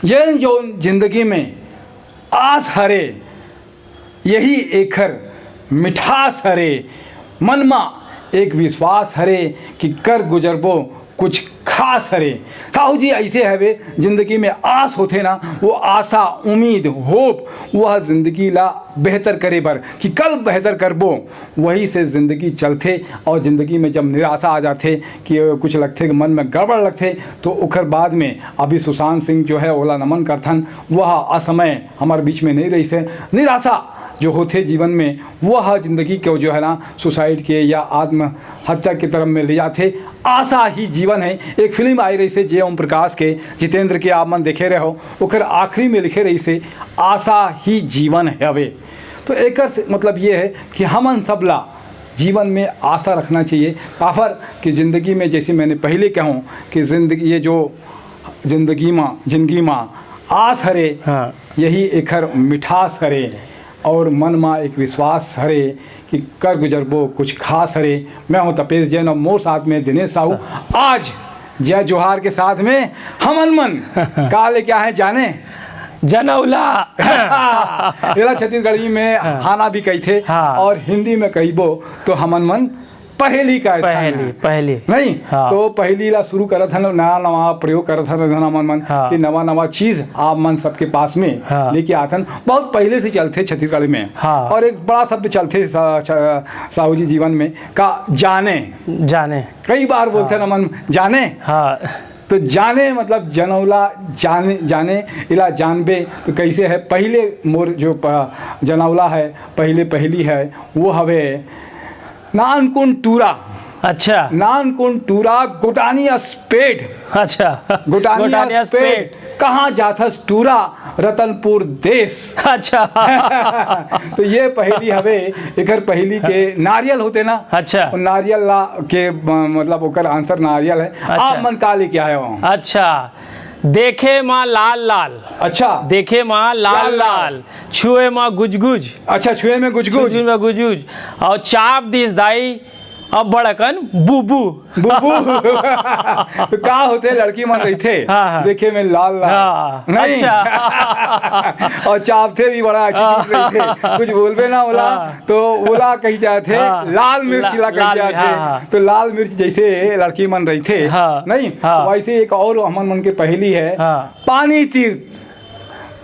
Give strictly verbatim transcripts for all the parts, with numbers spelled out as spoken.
जेन जोन जिंदगी में आस हरे, यही एखर मिठास हरे। मन मा एक विश्वास हरे कि कर गुजरबो कुछ खास हरे। साहू जी, ऐसे हवे, जिंदगी में आस होथे ना, वो आशा, उम्मीद, होप, वह जिंदगी ला बेहतर करे बर कि कल बेहतर करबो, वही से जिंदगी चलथे। और जिंदगी में जब निराशा आ जाथे कि कुछ लगथे कि मन में गड़बड़ लगथे, तो ओकर बाद में अभी सुशांत सिंह जो है, ओला नमन करथन, वह असमय हमारे बीच में नहीं रहिस हे। निराशा जो होथे जीवन में, वह जिंदगी को जो है ना, सुसाइड के या आत्महत्या की तरफ में ले जाथे। आशा ही जीवन है। एक फिल्म आई रहिस हे जे ओम प्रकाश के, जितेंद्र के, आप मन देखे रहे हो, ओकर आखिरी में लिखे रहिस हे, "आशा ही जीवन हवे।" तो एकर से मतलब ये है कि हमन सब ला जीवन में आशा रखना चाहिए। काबर कि जिंदगी में, जैसे मैंने पहले कहूँ कि जिंदगी, ये जो जिंदगी मा, जिंदगी मा आस हरे, हाँ। यही एखर मिठास हरे, और मन मा एक विश्वास हरे कि कर गुजरबो कुछ खास हरे। मैं हूँ तपेश जैन और मोर साथ में दिनेश साहू। सा- आज जय जोहार के साथ में हमन मन का लेके आए हैं जाने? जनौला। एला छत्तीसगढ़ी में हाँ। हाना भी कहिथे हाँ। और हिंदी में कहिबो तो हमन मन पहेली का पहेली, पहेली। नहीं? हाँ। तो पहेली ला शुरू करत हन, नवा नवा प्रयोग करत हन हमन मन हाँ। कि नवा नवा चीज आप मन सबके पास में हाँ। लेके आथन। बहुत पहले से चलथे छत्तीसगढ़ में हाँ। और एक बड़ा शब्द चलथे सा-, सा-, साहू जी जीवन में का जाने। जाने। कई बार बोलथे हाँ। हमन जाने। हाँ। तो जाने मतलब जनौला जाने, जाने इला जानबे तो कैसे है? पहले मोर जो प-, जनौला है, पहले पहेली है, वो हवे नानकुन टूरा। अच्छा। नानकुन टूरा गोटानी अस्पेट। अच्छा। गोटानी गोटानी अस्पेट। अस्पेट। कहाँ जाथस टूरा रतनपुर देश। अच्छा। तो ये पहेली हवे, एकर पहेली के नारियल होथे ना। अच्छा। वो नारियल ला के, म-, मतलब ओकर आंसर नारियल है। अच्छा। आप मन का लेके आए हो? अच्छा। देखे मा लाल लाल। अच्छा। देखे मा लाल लाल लाल। लाल। छुए मा गुजगुज। अच्छा, छुए में गुजगुज। छुए में गुजगुज। और चाप दिस दाई अब बड़कन बुबू। बुबू। तो का होथे, लड़की मन रहिथे, हाँ, हाँ। देखे में लाल लाल। हाँ, नहीं? अच्छा। और चापथे भी बड़ा attitude हाँ। रहिथे। कुछ बोलबे ना ओला, हाँ। तो ओला कही जाथे, हाँ। लाल मिर्च ला-, ला कही लाल, जाथे। हाँ, हाँ। तो लाल मिर्च जैसे लड़की मन रहिथे, हाँ। नहीं? हाँ। वैसे एक और हमन मन के पहेली है, हाँ। पानी तीर,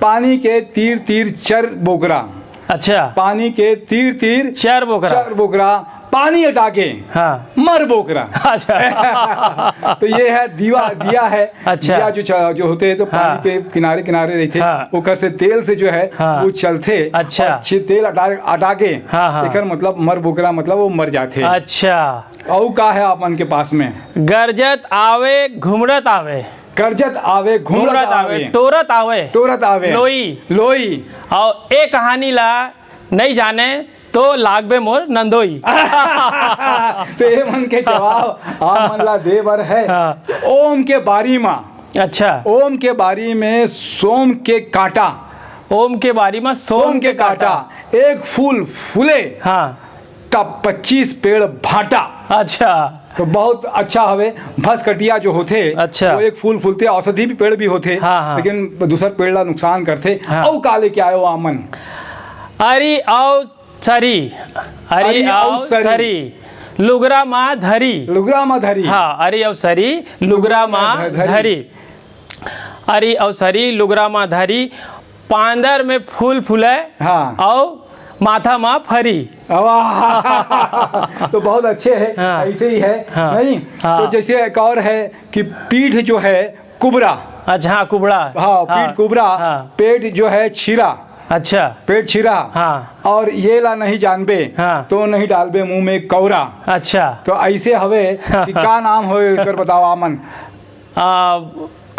पानी के तीर तीर चर बोकरा। अच्छा। पानी के तीर तीर चर बोकरा। चर बोकरा, पानी हटा के हाँ। मर बोकरा। अच्छा। तो ये है दीवा, दिया है। अच्छा। दिया जो च-, जो होते हैं तो पानी हाँ। के किनारे किनारे रहते, हाँ। ओकर से तेल से जो है हाँ। वो चलते। अच्छा। और छे-, तेल हटा, हटा के हाँ, हाँ। एकर मतलब मर बोकरा, मतलब वो मर जाते। अच्छा। और का है आप मन के पास में? गरजत आवे, घुमड़त आवे। गरजत आवे, घुमड़त घुमड़त आवे, आवे। टोरत आवे। टोरत आवे। लोई। लोई। और ए कहानी ला नहीं जाने तो लागबे मोर नंदोई। तो ये मन के जवाब आप मन ला दे बर है। हाँ। ओम के बारी मा। अच्छा। ओम के बारी में सोम के कांटा। ओम के बारी में सोम सोम के के कांटा। कांटा। एक फूल फूले। हाँ। का पच्चीस पेड़ भाटा। अच्छा। तो बहुत अच्छा हवे। भसकटिया जो होथे, अच्छा। वो एक फूल फूलथे, औषधि भी पेड़ भी होथे, हाँ, हाँ। लेकिन दूसर पेड़ ला नुकसान करथे। हाँ। अउ का लेके आयो आमन? अरी अउ सरी, अरी अरी अउ अउ सरी। सरी, लुगरा मा धरी। लुगरा मा धरी। हाँ, अरी अउ सरी, लुगरा मा ध-, धरी। धरी। अरी अउ सरी, लुगरा मा धरी, पांदर में फूल फूले, हाँ। अउ माथा मा फरी। वाह। तो बहुत अच्छे है, हाँ। ऐसे ही है, हाँ। नहीं? हाँ। तो जैसे एक और है कि पीठ जो है कुबरा। अच्छा, हाँ, कुबड़ा। हाँ, हाँ। पीठ कुबरा, हाँ। पेट जो है छिरा। अच्छा। पेट छिरा। हाँ। और ये ला नहीं जानबे, हाँ। तो नहीं डालबे मुंह में कौरा। अच्छा। तो ऐसे हवे कि का नाम होय, एकर बताओ आमन। आ,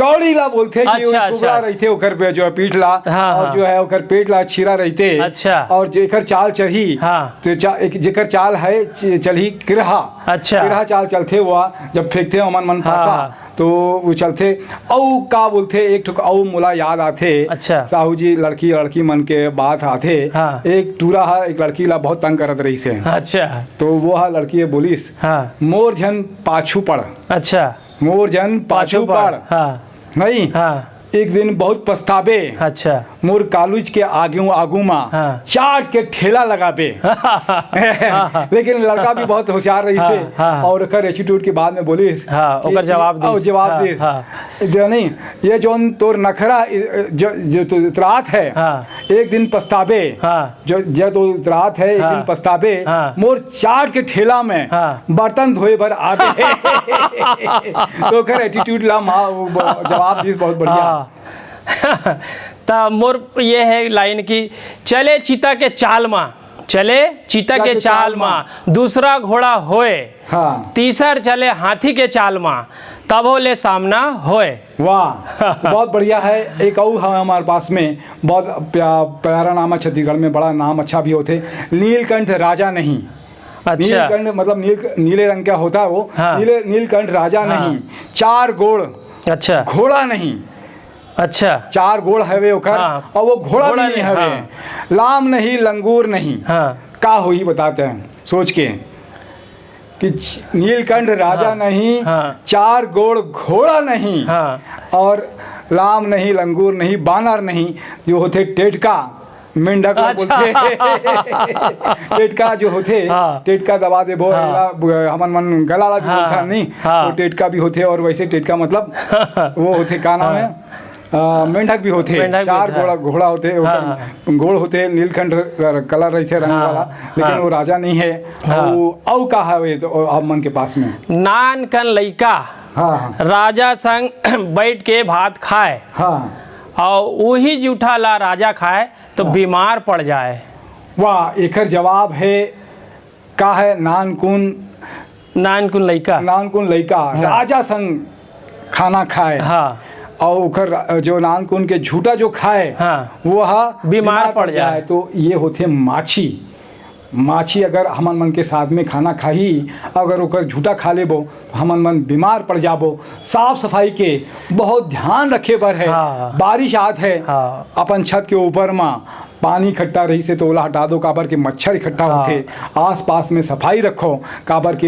कौड़ी ला बोलथे कि अच्छा, वो अच्छा, कुबड़ा अच्छा। रहिथे, ओकर पे जो है पीठ ला, हाँ, और हाँ। जो है ओकर पेट ला छिरा रहिथे, अच्छा। और जेकर चाल चढ़ी, हाँ। तो चा-, एक जेकर चाल है च-, चढ़ी किरहा, अच्छा। किरहा चाल चलथे हुआ, जब फेंकथे ओमन मन हाँ, पासा, हाँ। तो वो चलथे। अउ का बोलथे, एक ठो अउ मोला याद आथे, अच्छा। साहू जी, लड़की, लड़की मन के बात आथे, हाँ। एक टूरा हा एक लड़की ला बहुत तंग करत रहिस हे, अच्छा। तो वो हा लड़की ये बोलिस, हाँ। मोर झन पाछू पड़। अच्छा। मोर झन पाछू पाछू पड़। पड़। हाँ। नहीं? हाँ। एक दिन बहुत पछताबे। अच्छा। मोर कॉलेज के आगू, आगू मा हाँ। चाट के ठेला लगाबे। हाँ, हाँ। लेकिन लड़का भी बहुत होशियार रहिस हे हाँ, हाँ। और ओकर एटीट्यूड के बाद में बोलिस हाँ, कि ओकर जवाब अउ दिस। जवाब हाँ, दिस। हाँ। जो नहीं, ये जोन तोर नखरा, जो, जो तो इतरात है, हाँ। एक दिन पछताबे। हाँ। जो, जो तो इतरात है, एक हाँ। दिन पछताबे। हाँ। मोर चाट के ठेला में हाँ। बर्तन धोए बर आबे। तो ओकर एटीट्यूड ला मा-, वो ब-, जवाब दिस बहुत बढ़िया। हाँ। त मोर ये है लाइन कि चले चीता के चाल मा, चले चीता के चाल मा, दूसरा घोड़ा होए, हाँ। तीसर चले हाथी के चाल मा, तभो ले सामना होए। वाह, बहुत बढ़िया है। एक अउ है हमारे पास में, बहुत प्या-, प्यारा नाम है छत्तीसगढ़ में, बड़ा नाम अच्छा भी होथे, नीलकंठ राजा नहीं। अच्छा। नीलकंठ मतलब नील, नीले रंग का होता है वो। हाँ। नीले, नीलकंठ राजा हाँ। नहीं, चार गोड़ अच्छा। घोड़ा नहीं। अच्छा। चार गोड़ हवे ओकर, हाँ। और वो घोड़ा घोड़ा भी नहीं नहीं, हवे। हाँ। लाम नहीं, लंगूर नहीं। हाँ। का होही बताते हैं सोच के कि च-, नीलकंठ राजा हाँ। नहीं, हाँ। चार गोड़ घोड़ा नहीं, हाँ। और लाम नहीं, लंगूर नहीं, बानर नहीं, जो होथे टेटका, मेंढक ला अच्छा। बोलथे। टेटका जो होथे, हाँ। टेटका दबा देबो, हाँ। एला ब-, हमन मन गला ला भी हाँ। बोलथन, नहीं? हाँ। तो टेटका भी होथे, और वैसे टेटका मतलब वो होथे, का नाम हाँ। है? अ, मेंढक भी होथे, मेंढक भी चार होथे, घोड़ा, हाँ। घोड़ा होथे, हाँ, ओकर हाँ। गोड़ होथे, नीलकंठ कलर रहिथे रंग हाँ, वाला, लेकिन हाँ। वो राजा नहीं है। हाँ। वो अउ का हवे तो आप मन के पास में? नान कन लइका हाँ, हाँ। राजा संग बैठ के भात खाए हाँ। और वही जूठा ला राजा खाए तो हाँ। बीमार पड़ जाए। वाह, एकर जवाब है का है? नानकुन नानकुन लइका। नानकुन लइका हाँ। राजा संग खाना खाए हाँ। और ओकर जो नानकुन के झूठा जो खाए हाँ। वो हा बीमार बीमार पड़ पड़ जाए। जाए। तो ये होथे माछी। माछी अगर हमन मन के साथ में खाना खाही, अगर ओकर झूठा खा लेबो तो हमन मन बीमार पड़ जाबो। साफ सफाई के बहुत ध्यान रखे बर है। हाँ। बारिश आत है, हाँ। अपन छत के ऊपर मा पानी इकट्ठा रहिस हे तो ओला हटा दो, काबर के मच्छर इकट्ठा हाँ। होथे। आसपास में सफाई रखो, काबर के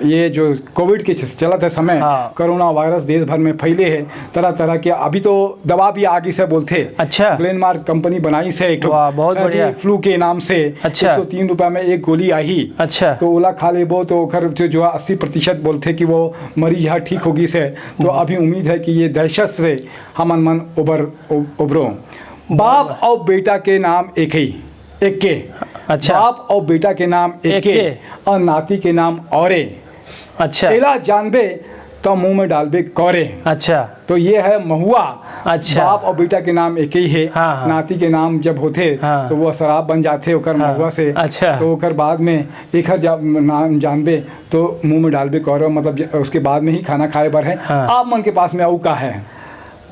ये जो कोविड के चलत है समय, हाँ। कोरोना वायरस देश भर में फैले है, तरह तरह के। अभी तो दवा भी आ गिस हे बोलथे। अच्छा। ग्लेनमार्क कंपनी बनाइस हे एक ठो वाह, बहुत एंटी बढ़िया। फ्लू के नाम से। अच्छा। एक सौ तीन रुपया में एक गोली आही। अच्छा। तो ओला खा लेबो तो ओकर जो, जो अस्सी प्रतिशत बोलथे कि वो मरीज ह ठीक हो गिस हे। तो हम्म। अभी उम्मीद है कि ये दहशत से हमन मन उबर, उ-, उबरो। बाप अउ बेटा के नाम एक ही, एक के। अच्छा। बाप अउ बेटा के नाम एक एक के। के। अउ नाती के नाम औरे। अच्छा। एला जानबे त मुंह में डालबे कौरे। अच्छा। तो ये है महुआ। अच्छा। बाप अउ बेटा के नाम एक ही है। हाँ, हाँ। नाती के नाम जब होथे हाँ। तो वो शराब बन जाथे ओकर हाँ। महुआ से। अच्छा। तो ओकर बाद में एकर जब नाम जानबे तो मुंह में डालबे कौरे, मतलब ज-, उसके बाद में ही खाना खाए बर है। हाँ। आप मन के पास में अउ का है?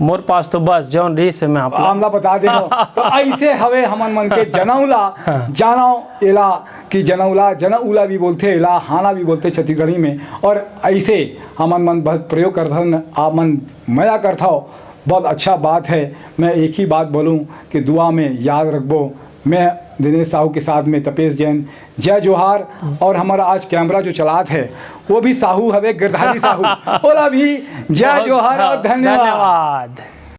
मोर पास तो बस जौन रहिस हे मैं आप ला हमला बता दे हो। तो ऐसे हवे हमन मन के जनऊ ला, हाँ। जानव एला कि जनऊ ला, जनऊ ला भी बोलथे, एला हाना भी बोलथे छत्तीसगढ़ी में। और ऐसे हमन मन बहुत प्रयोग करथन, आप मन मजा करथव, बहुत अच्छा बात है। मैं एक ही बात बोलूं कि दुआ में याद रखबो। मैं दिनेश साहू के साथ में तपेश जैन, जय जोहार। और हमारा आज कैमरा जो चलात है वो भी साहू हवे, गिरधारी साहू। ओला भी जय बहुत, जोहार और हाँ, धन्यवाद। धन्यवाद।